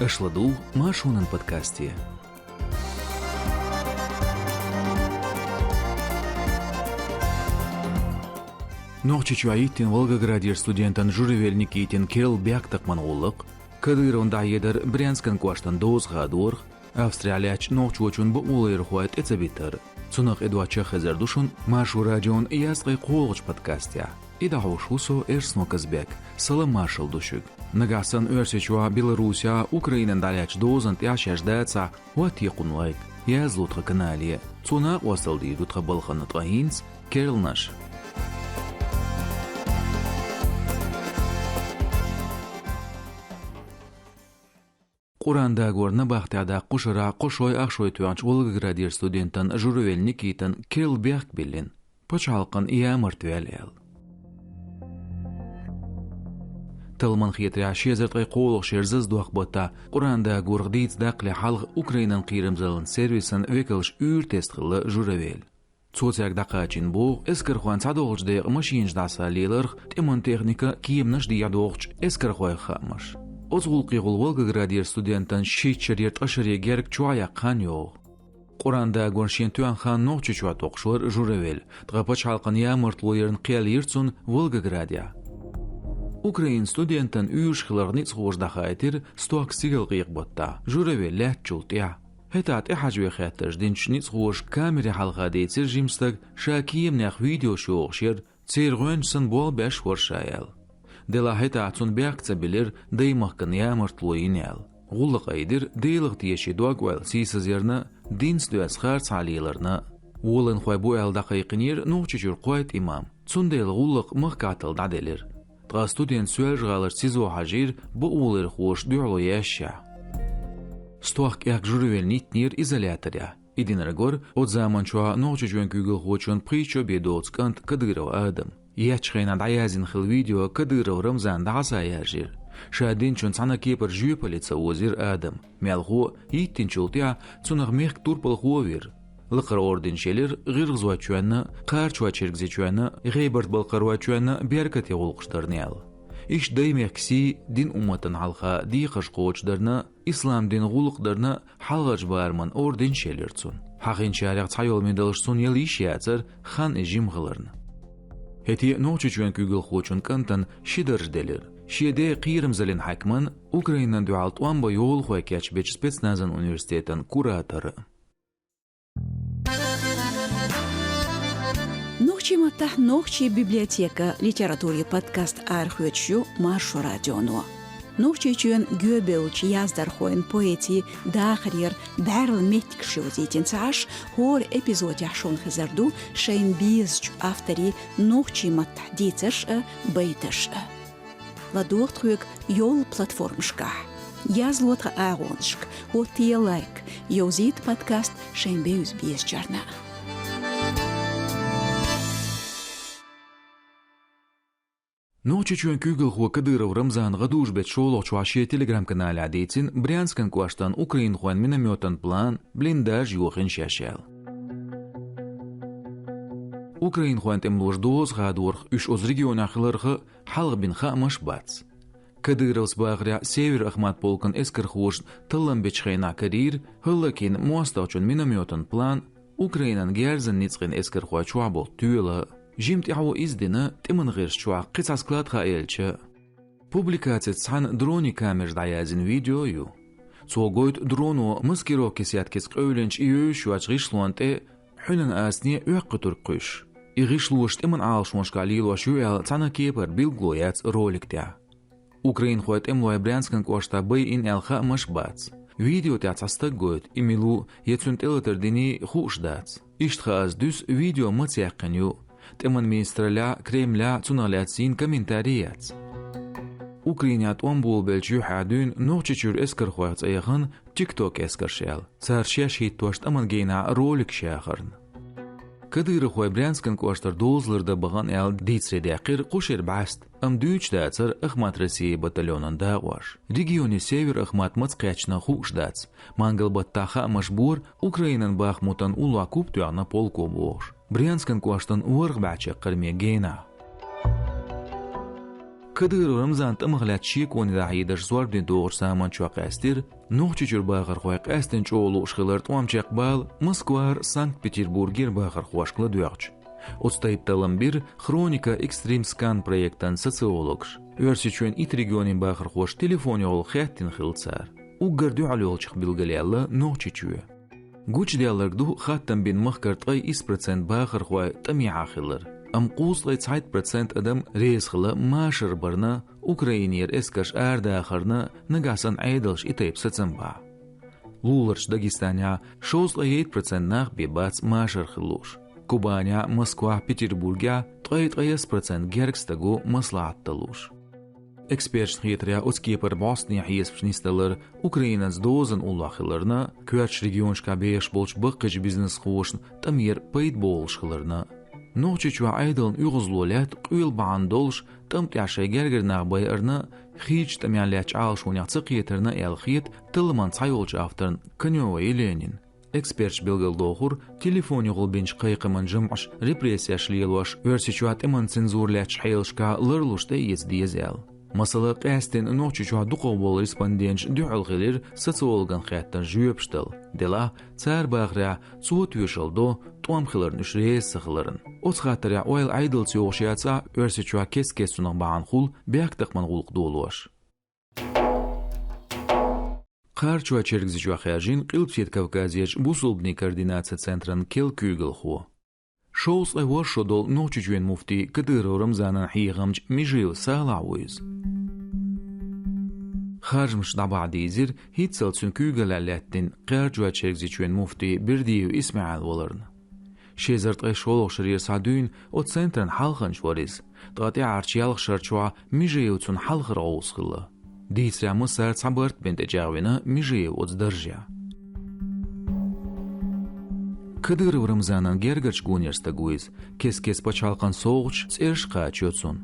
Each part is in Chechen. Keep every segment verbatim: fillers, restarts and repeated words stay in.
Аша ладугӀу Маршонан подкасте. Нохчийчохь йиттина Волгоградера студентан Журавель Никитин керла бехктакхаман гӀуллакх, Кадыровна дӀахьедар Брянскан кӀоштан доза хадорах, Австрехь лаьттачу нохчочун бакъоларъярхой тӀе ца битар. Цунах тӀедоьдуш хезар ду шуна Маршо радион ялх ткъе кхоалгӀачу подкастехь. И дӀахьош ву со, Эрсно Казбек. Салам-маршалла ду шуьга. Нагахь санна Оьрсийчохь, Беларусехь, Украинан дӀалаьцначу дозанна тӀехь шаьш дацахь, хӀоттае кхунна лайк, язло тхан канале. Цо накъосталла дийр ду тхан балхана. Ткъа хӀинца керланаш. Къуръан дагор набахтехь даккха кху шарахь кхо шой ах шой тоьхначу Волгоградера студентан Журавель Никитан керла бехк биллина, пачхьалкхан ямарта ваьлла аьлла. Талламан хетарехь, ши эзар ткъе кхоалгӀачу шеран зазадоккху баттахь Къуръан дагорах дийца даккхале хьалха Украинан кхерамзаллин сервисан векалш уьйр тесна хилла Журавель. Цо цаьрга дӀакхачийна боху эскархойн цхьадолчу декъан машинаш дӀаса леларх, тӀеман техника, кеманаш дехьадохучу эскархойх хаамаш. Оцу гӀуллакхехула Волгоградера студентан шийтта шарера ткъа шаре герга чохь яккха хан йогӀу. Къуръан дагор шена тоьхна хан Нохчийчохь токхуш вара Журавель, ткъа пачхьалкхан ямартло ярна кхел йира цунна Волгоградехь. Украинан студентан уьйраш хиларх ницкъахоша дӀахаийтира стохка стигалкъекъа баттахь, Журавель лаьттачул тӀаьхьа. ХӀетахь тӀехьажаве хаттарш динчу ницкъахоша камери хьалха дийцира жима стаг, ша кеманех видеош йохуш яра, церан гӀоьнча санна болх беш вара ша аьлла. Делахь хӀетахь цунна бехк ца биллира даймахкана ямартло йина аьлла. ГӀуллакх айдира Делах теший дог-ойла сийсазъярна, динца доьзна харцахьа леларна. Воланхой бу аьлла дӀакхайкхинера Нохчийчуьра кхойтта имам. Цундела гӀуллакх махкахь талла дӀаделира. Ткъа студент Соьлжа-ГӀаларчу СИЗО хьажийра бакъоларъярхоша дуьхьало яьшшехь. Стохка аьхка Журавель йиттинера изоляторехь. И динарг вара оцу заманчохь Нохчийчоьнан куьйгалхочун пхийтта шо бен доцу кӀант Кадыров Адам. Еттачу хенахь дӀаязйина хилла видео Кадыров Рамзана дӀахьа схьаяржийра. Ша динчун цхьана а кепара жоьпалле ца озийра Адам. Мелхо а, йиттинчул тӀаьхьа цунах мехкан турпалхо а вира. Лакхара орденаш елира ГӀиргӀазойчоьнна, Кхарачойчоьнна, ГӀебарт-Балкхаройчоьнна беркате гӀуллакхаш дарна аьлла. Иштта даймехкан сий, дин-умматана хьалха декхарш кхочушдарна, ислам динан гӀуллакх дарна хьалхарчу бараман орденаш елира цунна. Хьахинчарех цхьайолу медалш цунна яла йиш яцара, хан иза жима хиларна. ХӀетте а Нохчийчоьнан куьйгалхочун кӀантана ши дарж делира: шен ден кхерамзаллин хьаькаман, Украинан дуьхьал тӀом бан йолахой кечбечу спецназан университетан куратор. Нохчийн маттахь «Нохчийн библиотека» литературин подкаст арахоьцуш ю Маршо радионо. Нохчийчоьнан гоьбевллачу яздархойн, поэтийн дахарера бӀаьрла меттигаш йовзийтина ца Ӏаш, хӀора эпизодехь шуна хезар ду шайна безачу авторийн нохчийн маттахь дийцарш а, байташ а. ЛадогӀа тхоьга йолу платформашкахь. Язло тхан агӀонашка, хӀоттае лайк, йовзийта подкаст шайн бевза безачарна. Нохчийчоьнан куьйгалхо Кадыров Рамзана гӀадужу-беттан шолгӀачохь шен телеграм-каналехь дийцина Брянскан кӀоштан украинхойн миномётан план, блиндаж йохийна шаьш аьлла. Украинхойн тӀемалоша доза хадорах, уьш оцу регионехь хиларх а хьалха бина хаамаш бац. Кадыровс бахарехь, Север-Ахмат полкан эскархоша таллам бечу хенахь карийра хӀаллакйина мостагӀчун миномётан план Украинан герзан ницкъийн эскархой чохь болу тоьла. Жимма тӀаьхьо иза дина тӀеман гӀирс чохь кхин цхьа склад хааелча. Публикацица цхьаьна дронийн камераш дӀаязйина видео а ю. Цо гойту дроно маскировкин сеткица къевлинчу и йовзуш йоцчу гӀишлонна тӀе хьуьнан астане оьккхуьйтург кхуьссуш. И гӀишлоша тӀеман Ӏалашонашкахь лелош ю аьлла цхьана а кепара билгало яц ролик тӀехь. Украинхойн тӀемалой Брянскан кӀоштахь байина аьлла хаамаш бац. Видео тӀехь цхьа стаг гойту, и мила ву я цуьнан тӀелатар диний хууш дац. Иштта хааза дуьсу, видео маца яьккхина ю. ТӀеман министраллехь а, Кремлехь а цунах лаьцна йина комментарий яц. Украинехь тӀом болабеллачу юьххьехь дуьйна Нохчийчуьра эскархойх цӀе яхана TikTok эскарш аьлла, цара шаьш хӀиттош тӀаман генахь роликаш яхарна. Кадыровхой Брянскан кӀоштара дозалур дан бахана аьлла дийцаре даьккхира кху шеран бӀаьста, амма дуьйцуш дацара Ахмат России батальонан дакъош. Регионе Север-Ахмат маца кхаьчна хууш дац. Мангал-баттахь хаамаш бора, Украинан Бахмутан уллохь куп тоьхна полко бохуш, Брянскан кӀоштан ворхӀ бӀе чаккхарме генахь. Кадыров Рамзана тӀамах лаьцна шеконе дӀахьедарш зорбане догӀучу заманчохь къаьстира, Нохчийчуьра бахархой къаьсттина чӀогӀа лууш хилар тӀом чекхбала Москвара, Санкт-Петербургера бахархошка ладоьгӀча. Оцу тайпа таллам бира «Хроника Экстрим Скан» проектан социологаша. Оьрсийчоьнан итт регионийн бахархоша телефонехула хаьттина хилла цара. Уггар дуьхьал йолчух билгалъяьлла Нохчийчоь. Гучудаьлларг ду хаттам бина махкара ткъе исс процент бахархой тӀамехьа хилар. Амма кхузткъе цхьайтта процент адам реза хилла машар барна, Украинера эскарш арадахарна, нагахь санна Ӏедалша и тайпа сацам бахь. Луларчу Дагестанехь шовзткъе итт процент нах бен бац машар хила лууш. Кубанехь, Москвахь, Петербургехь ткъе ткъе исс процент герга стаг ву маслахьат дан лууш. Эксперташна хетарехь, оцу кепара бӀостанехьа хьесапаш нисдалар Украинаца дозанан уллохь хиларна, коьртачу регионашкахь бехаш болчу баккхийчу бизнесхошна тӀамера пайда бовлуш хиларна. Нохчийчохь Ӏедална оьгӀазло лаьтта къоьла бахьана долуш, тӀам тӀехь шайн гергара нах байарна, хийцачу тӀамехь лаьттачу Ӏалашонех ца кхетарна аьлла хета талламан цхьайолчу авторна Конёва Еленина. Эксперташа билгалдохура, телефонехула бинчу кхайкхаман жамӀаша репрессеш лелош, Оьрсийчохь тӀеман цензура лаьттачу хьелашкахь ларлуш тӀеэца деза аьлла. Масала, къаьсттина Нохчийчохь дукхахболу респонденташа дуьхьал хилира социологан хаьттарна жоьпаш дала. Делахь, цара бахарехь, цо тоьшалла до тӀом хиларна уьш реза ца хиларна. Оцу хаттарехь ойла Ӏедалца йогӀуш яцахь, Оьрсийчохь кест-кеста цунах бахьана хуьлу бехктакхаман гӀуллакх долош. Кхарачой-Чергазийчохь хаьржина Къилбаседа Кавказерчу бусалбанийн координацин центран керла куьйгалхо. Шовзткъе ворхӀ шо долу Нохчийчоьнан муфти Кадыров Рамзанан хьехамча Межиев Салахь ву иза. Харжамаш дӀабахьа дийзира хӀинццалц цуьнан куьйгаллехь лаьттина Кхарачой-Чергазийчоьнан муфти Бердиев ИсмаӀил валарна. Ши эзар ткъе шолгӀачу шарера схьа дуьйна оцу центран хьалханча вара иза, ткъа тӀаьхьарчу ялх шарчохь а Межиев цунна хьалхара гӀовс хилла. Дийцарехь, массара а цхьа барт бен тӀечӀагӀвина Межиев оцу даржехь. Кадыров Рамзанан гергарчу гонера стаг ву иза, кест-кеста пачхьалкхан совгӀаташ, цӀераш кхачайо цунна.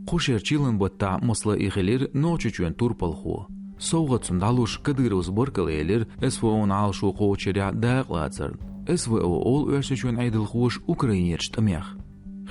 Кху шеран чиллан баттахь, масала, и хилира Нохчийчоьнан турпалхо. СовгӀат цунна дӀалуш, Кадыровс баркалла элира СВО-н Ӏалашо кхочушъярехь дакъалацарна. СВО олу Оьрсийчоьнан Ӏедалхоша Украинерчу тӀамех.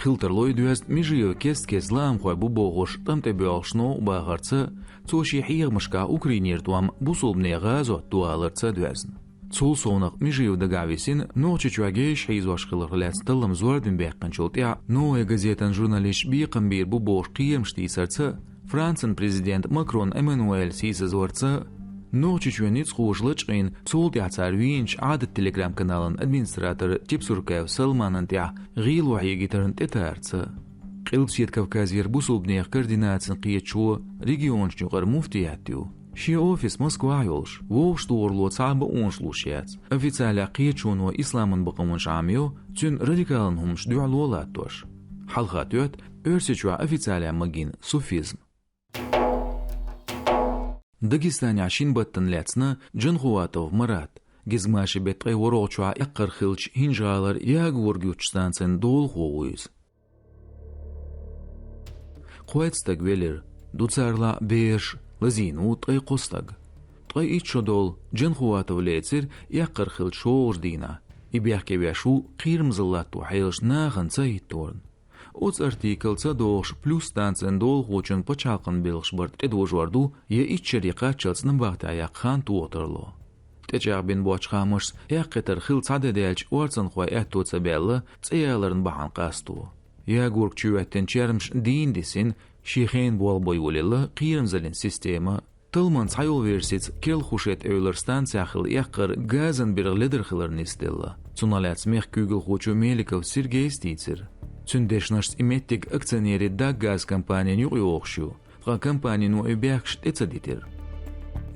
Хила тарло и доьзна Межиев кест-кеста лаамхой бу бохуш тӀам тӀе боьлхуш новкъа бахарца, цо шен хьехамашкахь Украинера тӀом бусалбанийн гӀазот ду аларца доьзна. Цул совнаха Межиев дагахь висина Нохчийчохь гейша хьийзош хиларх лаьцна таллам зорбане баьккхинчул тӀаьхьа «Новая газетан» журналисташ бекхам бийр бу бохуш кхерамаш тийсарца, Францин президент Макрон Эммануэля сийсазварца, Нохчийчоьнан ницкъахоша лачкъийна, цул тӀаьхьа цара вийначу Ӏадат Telegram-каналан администратор Тепсуркаев Салманан тӀехь гӀело хьегийтарна тӀетарца. Къилбаседа Кавказера бусалбанех координацина кхеташо регионашна юкъара муфтият ю. Шен офис Москвахь йолуш, вовшахтохаралло цхьа а бакъонаш луш яц. Официалехь кхеташоно исламан бакъонаш Ӏамайо, цуьнан радикалан хӀуманаш дуьхьало латтош. Хьалха тоьтту Оьрсийчохь официалехь магийна суфизм. Дагестанехь шина баттана лаьцна Джанхуватов Марат, гезгмашин беттан ткъе ворхӀалгӀачохь эккхар хиллачу ХӀинжа-ГӀалара ягорг юттучу станцин долахо ву иза. Кхойтта стаг велира, ду царалахь бераш, лазийна ву ткъе кхо стаг. Ткъе итт шо долу Джанхуватов лецира эккхар хиллачу шолгӀачу дийнахь. И бехке веш ву кхерамзалла латто хьелаш нахана ца хӀитторна. Оцу артиклаца догӀуш, «Плюс» станцин долахочун пачхьалкхан белхаш барт тӀедожор ду, я итт шаре кхаччалц набахтехь яккха хан тоха тарло. ТӀечӀагӀбина боцчу хаамашца, эккхийтар хилла цхьа де даьлча, орцанхойн аьтто ца баьлла, цӀе яларна бахьана къасто. Ягорг чу хӀоьттина чермаш дийна дисина, шен хенан болх бан йолаелла кхерамзаллин система. Талламан цхьайолу версица, Керла-Хушет-Эвлара станцехь хилла эккхар газан биргӀа ледара хилар нисделла. Цунах лаьцна мехкан куьйгалхочо Меликов Сергейс дийцира. Цуьнан дешнашца, и меттиг акционерийн «Даггаз» компанина юкъайогӀуш ю, ткъа компанино и бехкаш тӀе ца дитира.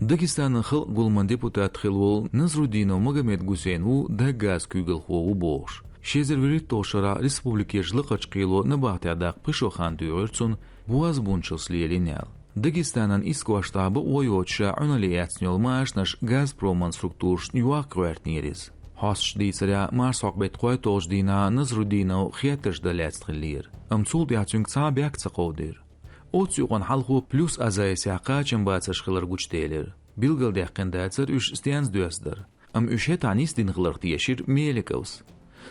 Дагестанан халкъан гуламан депутат хилла волу Назрудинов Магомед-Гусейн ву «Даггаз» куьйгалхо ву бохуш. Ши эзар вуьрхӀитталгӀачу шарахь республикерчу лакхарчу кхело набахтехь даккха пхи шо хан туьйхира цунна, бозбуунчаллица лелийна аьлла. Дагестанан исс кӀоштахь бакъо йоцуш, ша Ӏуналле эцна йолу машанаш «Газпроман» структурашна йохка гӀоьртинера иза. Хьосташа дийцарехь, марсхьокху беттан кхойтталгӀачу дийнахь Назрудинов хеттарш дан лаьцна хиллера, амма цул тӀаьхьа цуьнга цхьа а бехк ца кховдийра. Оццу юкъана хьалхо «Плюс Азайсехь» кхачам бацарш хилар гучуделира. Билгалдаьккхина дацара, уьш стенца доьзна дара, амма уьш хӀетахь нисдина хиларх тешира Меликовс.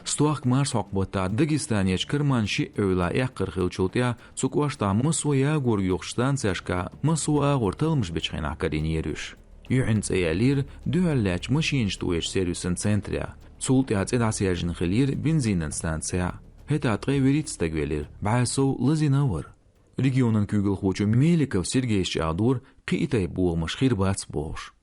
Стохка марсхьокху баттахь Дагестанерчу Карман шиъ эвлахь эккхар хиллачул тӀаьхьа цу кӀоштахь массо а ягор йохучу станцешкахь массо а агӀор талламаш бечу хенахь карийнера уьш. Юьхьанца яьллера дуьхьал лаьттачу машинаш тӀоьхьачу сервисан центрехь. Цул тӀаьхьа цӀе дӀасаьржина хиллера бензинан станцехь. ХӀетахь ткъе вуьрхӀитта стаг велира, бӀе сов лазийна а вара. Регионан куьйгалхочо Меликов Сергейс чӀагӀдора, кхин а тайпа бохамаш хир бац бохуш.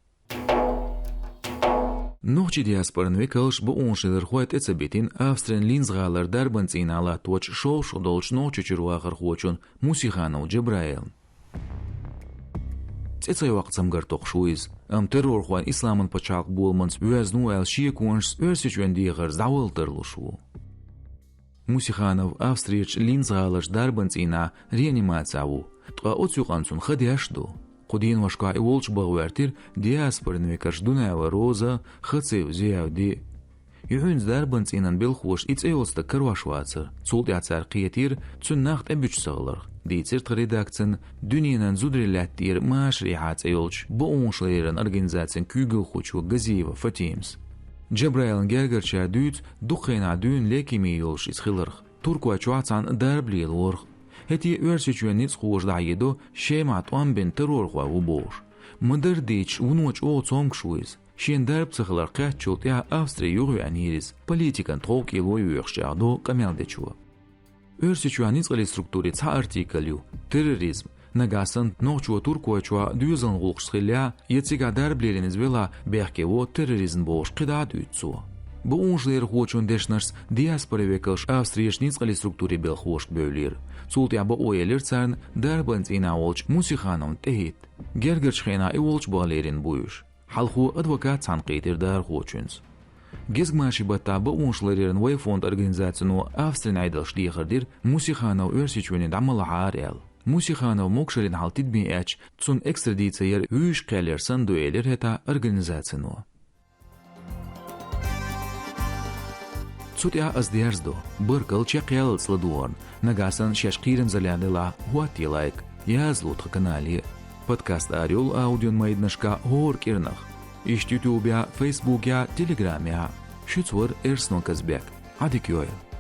Нохчийн диаспоран векалш, бакъонаш ларъярхой тӀе ца битина Австрин Линц-гӀалара дарбан цӀийнахь латточу шовзткъа долчу нохчийн чуьра вахархочун Мусиханов Джабраилан. ЦӀе ца йоккху цамгар токхуш ву иза, амма террорхойн Исламан пачхьалкх боламца воьзна ву аьлла шеконашца Оьрсийчоьнан дехарца дӀавала тарлуш ву. Мусиханов Австрерчу Линц-гӀаларчу дарбан цӀийнахь реанимацехь ву, ткъа оцу юкъана цунна ха деш а ду. Кху деношкахь и волчу баха гӀоьртира диаспоран векалш Дунаева Роза, Хацив Зиявди. Юьхьанца дарбан цӀийнан белхахоша и цӀе йолу стаг карош вацара. Цул тӀаьхьа цара кхетийра цуьнан нах тӀебуьтуш ца хиларх, дийцира тхан редакцина дуьненан зударий лаьттара машарехьа цӀе йолчу бакъонаш ларъяран организацин куьйгалхочо Газиева Фатимас. Джабраилан гергарчара дуьйцу дукха хенахь дуьйна лейкеми йолуш иза хиларх, Туркойчохь цхьаьна дарба лелорах. ХӀетте Оьрсийчоьнан ницкъахоша дӀахьедо, Шемахь тӀом бина террорхой ву бохуш. Ма-дарра дийцича, вуно чӀогӀа цомгуш ву иза. Шена дарба ца хилар кхаьчначул тӀаьхьа Австри юхавеанера иза, политикан тховкӀело йоьхуш, чӀагӀдо къамел дечо. Оьрсийчоьнан ницкъаллин структурийн цхьа артикль ю: терроризм. Нагахь санна нохчо Туркойчохь доьзалан гӀуллакхашца хиллехь, я цигахь дарба лелийна иза велахь, бехке во терроризм бохуш кхидӀа а дуьйцу цо. Бакъонаш ларъярхочун дешнашца диаспоран векалш Австрерчу ницкъаллин структурийн белхахошка бевлира. Цул тӀаьхьа бакъо елира царна дарбан цӀийнахь волчу Мусихановна тӀехӀитта. Гергарчу хенахь и волчу баха лерина бу уьш. Хьалхо адвокат цхьаьна кхийтира дархочуьнца. Гезгмашин баттахь бакъонаш ларъяран вай фонд организацино Австрин Ӏедалшка дехар дира, Мусиханов Оьрсийчоьне дӀа ма лахьара аьлла. Мусиханов могушаллин хьал тидаме эцча, цунна экстрадици яр вуьйш кхел яр санна ду, элира хӀетахь организацино. Цу тӀехь ас дерзадо. Баркалла чекхъяллалц ладогӀарна. Нагахь санна шаьш кхерамзаллехь делахь, хӀоттае лайк, язло тхан канале. Подкаст арайолу аудион майданашкахь хӀора кӀирнах. Иштта ютубехь, фейсбукехь, телеграмехь. Шуьца вара Эрсно Казбек. Ӏадика йойла.